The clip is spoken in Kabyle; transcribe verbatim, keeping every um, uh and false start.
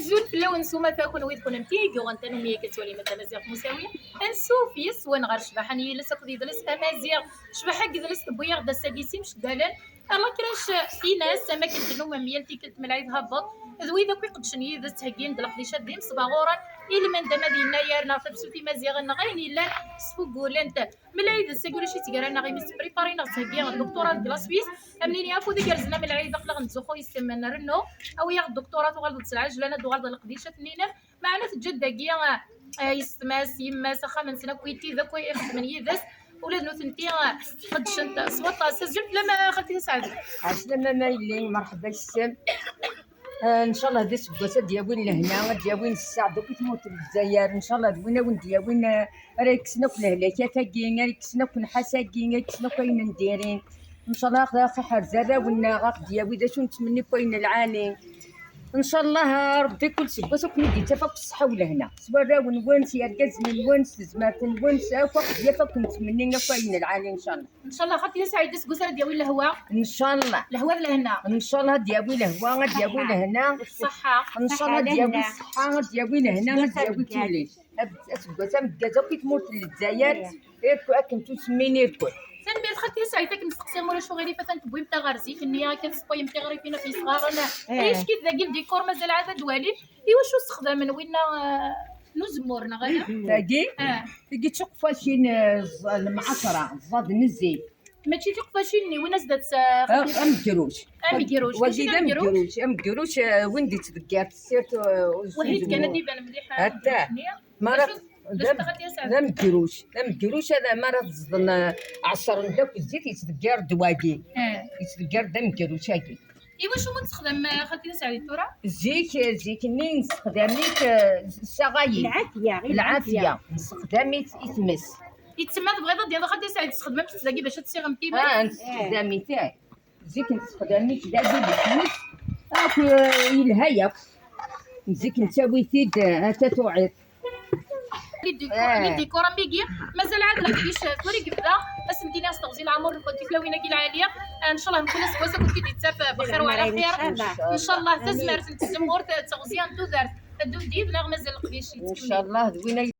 Azul fell-awen s umata, kunwi d kunemti i yuɣen tanumi akka ttwalim a tamaziɣt musawi. Ansuf yes-wen ɣer ccbaḥa n yiles akked yidles amaziɣ. Ccbaḥa n yidles tewwi-yaɣ-d ass-agi s imceddalen, alakrac, tinas, am akken tennumem yal tikkelt Melɛid Habbeḍ, d wid akk iqeddcen yid-s ttheggin-d leqdicat d imesbaɣuren i lmendam ad yennayer neɣ tafsut imaziɣen neɣ ayen yellan sfuggulent. Melɛid ass-agi ulac-itt gar-aneɣ, imi tettpripari neɣ tettheggi dduktuṛa deg la Suisse. Amnini afud igerrzen a Melɛid, aql-aɣ nettzuxxu yes-m, nrennu. Awi-yaɣ dduktuṛa, tuɣaleḍ-d s lɛejla, ad d-tuɣaleḍ leqdicat-nni-inem. Meɛna teǧǧa-d dagi, eh, yessetma-s, yemma-s, axxam-nsen akk, i tid akk i ixeddmen yid-s. Ula d nutenti, eh, qeddcent s waṭas. Azul fell-am a xalti Taseɛdit. Ɛeslama ma yelli, merḥba yes-m. Ah, ncallah d aseggas ad d-yawin lehna, ad d-yawin sseɛd akk i tmurt n Lezzayer. Ncallah d win a wen-d-yawin, ah, ara yekksen akk lehlakat-agi, ara yekksen akk nnḥas-agi, ara yekksen akk ayen n diri. Ncallah ad aɣ-iḥrez arraw-nneɣ, ad aɣ-d-yawi d acu nettmenni akk ayen lɛali. Ncallah Rebbi kul seggas ad ken-id-ittaf akk ṣṣeḥḥa u lehna. S warraw-nwen, s yergazen-nwen, s tezmert-nwen, s akk ad aɣ-d-yaf akk nettmenni akk ayen lɛali, ncallah. Ncallah xalti Taseɛdit aseggas ara d-yawin lehwa. Ncallah. Lehwa d lehna. Ncallah ad d-yawi lehwa, ad d-yawi lehna. Ṣṣeḥḥa. Ncallah ad d-yawi ṣṣeḥḥa, ad d-yawi lehna, ad d-yawi kullec. Aseggas ameggaz akk i tmurt n Lezzayer, irku akken tusemmin irkul. Tanemmirt xalti Taseɛdit, akken nesteqsi am ulac uɣilif, atan tewwim-aɣ ɣer zik-nni, akken tessewwayem tiɣrifin ɣef yesɣaren. Ayecki-t dagi ldikor, mazal ɛad ad d-walim. Iwacu ssexdamen winna, eh, n uzemmur neɣ ala? Tagi? Ah. Tagi d tiqfacin, eh, ẓ-, lemɛaṣra, ẓẓad n zzit. Mačči tiqfacin-nni, win as-d-at, eh, amegruc. Amegruc. Wagi d amegruc, amegruc, eh, win d-yettḍeggar tessirt, eh, wahid kan ad d-iban mliḥ. Hatta. Ma d amegruc, d amegruc, ad ma ara teẓḍen, eh, ɛeṣren-d akk zzit, yettḍeggar-d wagi. Eh. Yettḍeggar-d amegruc-agi. Iwacu ur nessexdam, eh, xalti Taseɛdit tura? Zik, zik-nni nessexdam-it, eh, s aɣayin. Lɛafya, i lɛafya. Nessexdam-it i tmes. Yettsemma tebɣiḍ ad d-yaḍ xalti Taseɛdit, tessexdmem-tt dagi bac ad tessiɣem times? Ah, nessexdam-it, eh. Zik nessexdam-it dagi di tmes. Akk, eh, yelha yakk. Zik nettawi-t-id, eh, ata tuɛiḍ. Lidikor, lidikor amigi, mazal ɛad leqdic tura i yebda. Ad sen-tiniɣ s teɣzi n leɛmur-nkent i tlawin-agi lɛali. Ncallah mkul aseggas ad kent-id-ittaf bxir wa ɛla xir. Ncallah tazmert n tzemmurt, teɣzi n tudert, ad d-tebdid neɣ mazal leqdic yettkemmil? Ncallah d win ay